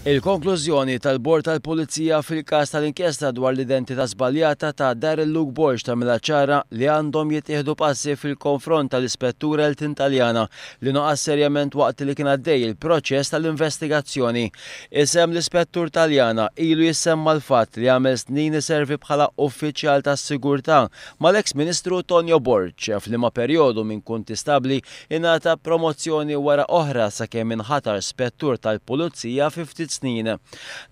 Il-konklużjoni tal-Bord tal-Pulizija fil-każ tal-inkjesta dwar l-identità żbaljata ta' Darryl Luke Borg tagħmilha ċara li għandhom jittieħdu passi fil-konfront tal-Ispettur Elton Taliana li naqas serjament waqt li kien għaddej il-proċess tal-investigazzjoni. Isem l-Ispettur Taliana ilu jissemma l-fatt li għamel snin iservi bħala uffiċjal tas-sigurtà mal-eks Ministru Tonio Borg, f'liema perjodu minn kuntistabbli Ingħata promozzjoni wara oħra sakemm inħatar Spettur tal-Pulizija fi ftit snin.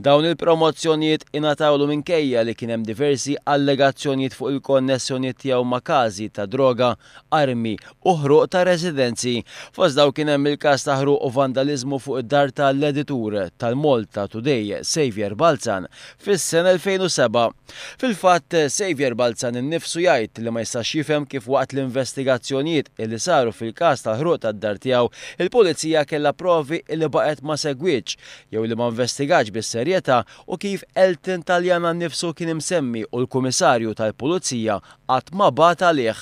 Dawn il-promozzjonijiet ingħatawlu minkejja li kien hemm diversi allegazzjonijiet fuq il-konnessjonijiet tiegħu ma' każi ta' droga, armi u ħruq ta' residenzi. Fost dawn kien hemm il-każ ta' ħruq u vandaliżmu fuq id-dar ta' l-editur tal-Malta Today, Saviour Balzan, fis-sena 2007. Fil-fatt, Saviour Balzan innifsu jgħid li ma jistax jifhem kif waqt l-investigazzjonijiet illi saru fil-każ tal-ħruq tad-dar tiegħu, il-Pulizija kellha provi illi baqgħet ma segwietx jew li ma investigatx bis-serjetà u kif Elton Taliana nnifsu kien imsemmi u l-Kummissarju tal-Pulizija qatt ma bagħat għalih.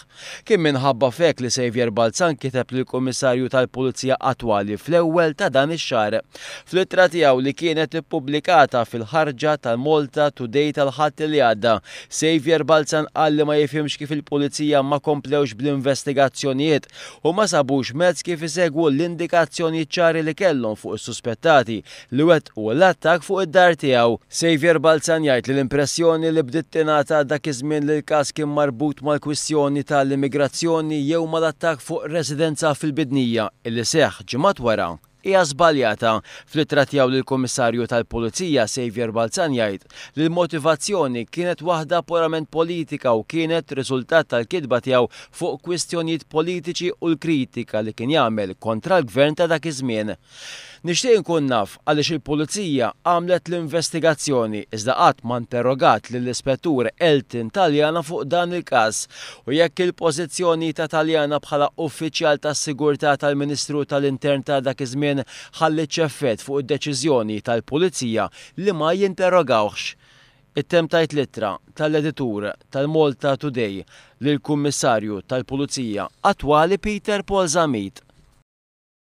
Kien minħabba f'hekk li Saviour Balzan kiteb lill-Kummissarju tal-Pulizija attwali fl-ewwel ta' dan ix-xahar. Fl-ittra tiegħu li kienet ippubblikata fil-ħarġa tal-Malta Today tal-Ħadd li għadda, Saviour Balzan qal li ma jifhimx kif il-Pulizija ma komplewx bl-investigazzjonijiet u ma sabux mezz kif isegwu l-indikazzjonijiet ċari li kellhom fuq is-suspettati li wettqu l-attakk fuq id-dar tiegħu. Saviour Balzan jgħid li l-impressjoni li bdiet tingħata dak iż-żmien li l-każ kien marbut mal-kwistjoni ta' l-immigrazzjoni jew mal-attakk fuq residenza fil-Bidnija illi seħħ ġimgħat wara hija żbaljata. Fl-ittra tiegħu lill-Kummissarju tal-Pulizija, Saviour Balzan jgħid li l-motivazzjoni kienet waħda purament politika u kienet riżultat tal-kitba tiegħu fuq kwistjonijiet politiċi u l-kritika li kien jagħmel kontra l-Gvern ta' dak iż-żmien. Nixtieq inkun naf għaliex il-Pulizija għamlet l-investigazzjoni iżda qatt ma interrogat lill-Ispettur Elton Taliana fuq dan il-każ u jekk il-pożizzjoni ta' Taliana bħala uffiċjal tas-sigurtà tal-Ministru tal-Intern ta' dak iż-żmien ħallietx effett fuq id-deċiżjoni tal-Pulizija li ma jinterrogawhx. Ittemm tgħid l-ittra tal-editur tal-Malta Today lill-Kummissarju tal-Pulizija attwali Peter Paul Zammit.